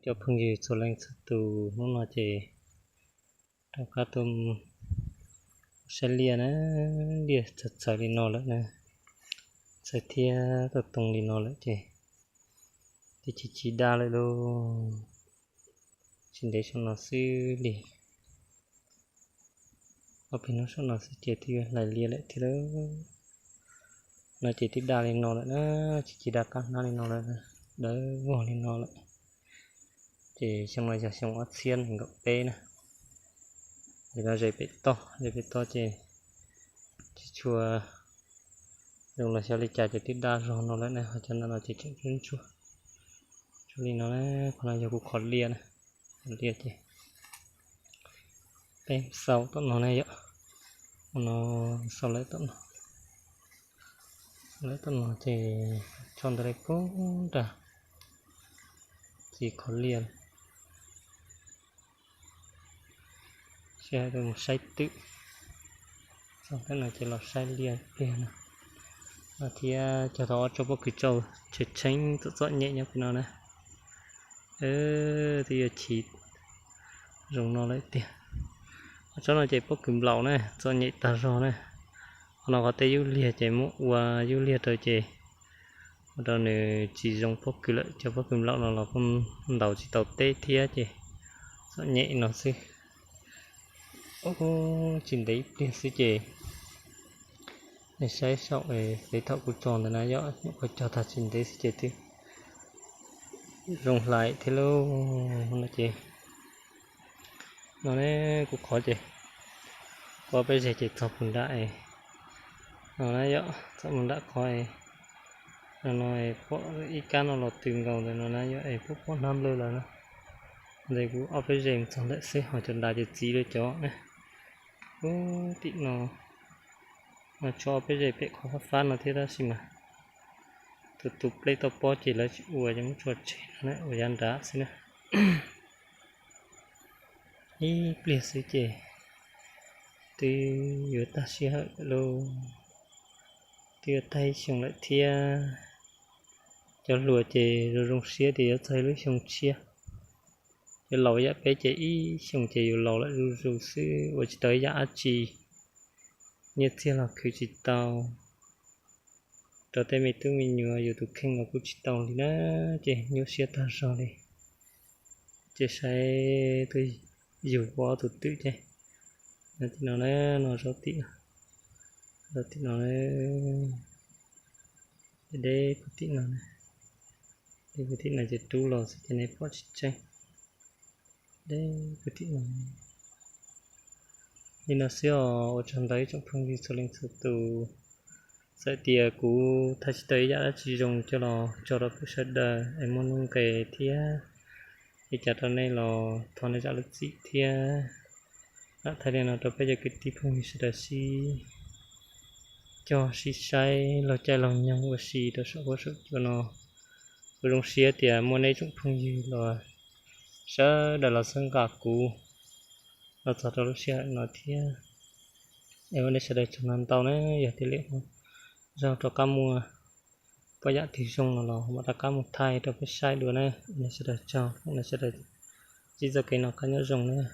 Cov phooj ywg txhua leej txhua tus, hnub no ces rov qab tuaj saib liaj na, liaj txawv txawv li no lawm na, txawv thiab tuaj toog li no lawm ces twb tsis tsis daj lawm lauj. Tsis ntev saum no xwb li, ob peb hnub saum no xwb ces twb yuav hlais liaj lawm thiab lauj. No ces twb daj li no lawm na, tsis tsis daj qab hnab li no lawm, dawb vog li no lawm. Ces xyoo no yog xyoo ob txhiab nees nkaum peb na. Ces no zes pem toj, zes pem toj ces tsis tshua zoo los xyov li cas ces twb daj zog no lawm na, ho cov ntawm no ces tseem ntsuab ntsuab li no na. Qhov no yog kuv qhov liaj na, qhov liaj ces peb xaus tom no ne yom, no xaus lawm tom no, xaus lawm tom no ces tso ntawd li pub nrag txiv qhov liaj. Sij hawm mus saib twm, txog tab no ces los saib liaj pliag no, thiab cog tau ob tsob pob kws tsau tsheej tsheej txom txom nyem nyob pem no na. Twb yuav chiv zoo no lawm tiag. Ob tsob no ces pob kws nplaum na, txom nyem tag zog na. Qhov no qhov tej yub liag ces muab ua yub liag rau ces ua rau nws tsis zoo pob kws lawm, cov pob kws nplaum no los kuj ntaus tsis tau teb thiab ces txom nyem no xwb. Tsis ntev ib pliag xwb ces nej saib saum peb thaum kuv tso ntawd na yom, nyuam qhuav cog tag tsis ntev xwb ces twb zoo hlais thiab lauj. No ces no ne, kuv qhov ces kuv ob peb zeg ces txog puag nram no na yom, txog puag nram qhov no no pom ib kab no los tws nkaus ntawm no na yom, es pom pom hnab nplawg lawm na. Ntawd kuv ob peb zeg mus txog ntawm xwb, ho cov nrad ces txiv lawm cov na. Ub, tim no no tso ob peb zeg pem qhov fab fab no thiab tab sis mas tus tus pleb toj pob ces lawv tsis ua, ces muab tso tseg no na, ua yav nrad xwb na. Ib pliag xwb ces twb yuav tag sij hawm lawm lauj, twb yuav tag ib xyoo lawm thiab. Cov hluas ces zoo zoo siab tias yuav txog ib lub xyoo tshiab. Cov laus yam peb ces ib xyoo ces yus laus lawm zuj zus xwb, ua tsis tau ib yam dab tsi, nyiaj txiag los khwv tsis tau, rau tej me tub me nyuam yus tus kheej los kuj tsis tau li na, ces nyuaj siab tag zog li. Ces saib twb yug ua ob tug twm ces no tim no na, no zaub tim no, zaub tim no na, deb deb puag tim no na, deb puag tim no ces rub los xwb ces nej pom tsis tseeb, deb puag tim no. Li no xwb os, ua tsaug ntau ib tsoom phooj ywg txhua leej txhua tus. Txawm tias kuv thaij tsis tau ib yam dab tsi zoo coj los tso rau peb sawv daws es muaj nuj nqis thiab li cas rau nej los thov nej zam lub txim thiab. Lam thaij li no rau peb cov kwv tij phooj ywg sawv daws sib cog sib saib laug caij laug nyoog ua si rau saum huab saum cua no. Kuv zoo siab tias muaj nej tsoom phooj ywg los sawv daws los txhawb nqa kuv los txog rau lub sij hawm no thiab. Es ua nej sawv daws tsaug ntau ntau na, yog tias lwm hnub zog rov qab muaj poj yam twg zoo no los mam rov qab mus thaij rau peb saib dua na. Nej sawv daws tsaug, nej sawv daws txij txoj kev noj qab nyob zoo na.